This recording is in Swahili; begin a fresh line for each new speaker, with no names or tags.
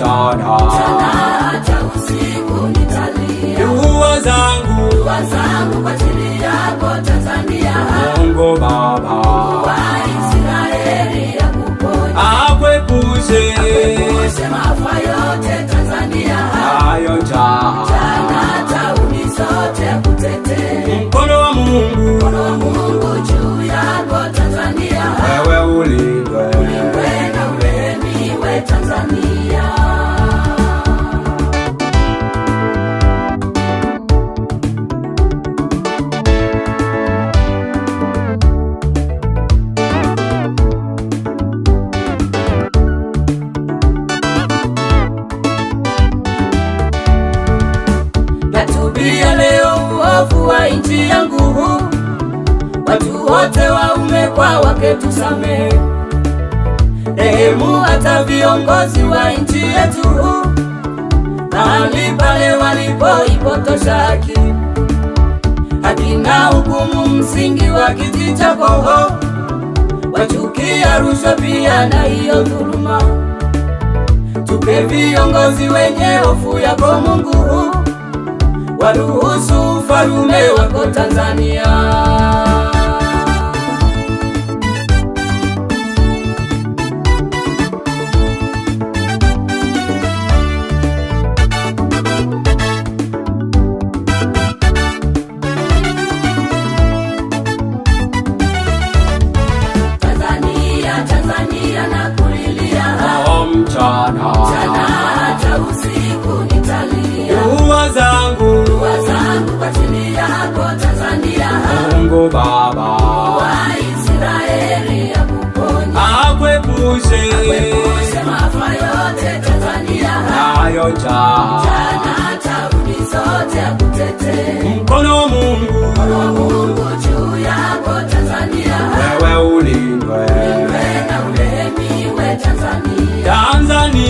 Mchana
hata usiku nitalia.
Dua zangu
Dua zangu kwa ajili yako Tanzania.
Mungu Baba
Wa Israeli akuponye,
akuepushe
epushe maafa yote Tanzania.
nayo njaa.
Mchana tauni zote akutetee.
Mkono wa Mungu
Mkono wa Mungu juu yako Tanzania.
Wewe ulindwe.
Ulindwe na urehemiwe Tanzania. Natubia leo uovu wa nchi yangu, watu wote waume kwa wake tusamehe. Rehemu hata viongozi wa nchi yetu, mahali pale walipoipotosha haki. Haki na hukumu msingi wa kiti chako, wachukia rushwa pia na hiyo dhuluma. Tupe viongozi wenye hofu yako Mungu, waruhusu ufalume wako Tanzania. Tanzania, Tanzania nakulilia,
Oh, mchana
mchana hata usiku nitalia.
Dua zangu
Dua zangu kwa ajili yako Tanzania.
Mungu Baba
Wa Israeli akuponye,
akuepushe
epushe maafa yote Tanzania.
nayo njaa.
Mchana tauni zote akutetee.
Mkono wa Mungu
Mkono wa Mungu juu yako Tanzania.
Wewe ulindwe.
Ulindwe na urehemiwe Tanzania.
Tanzania.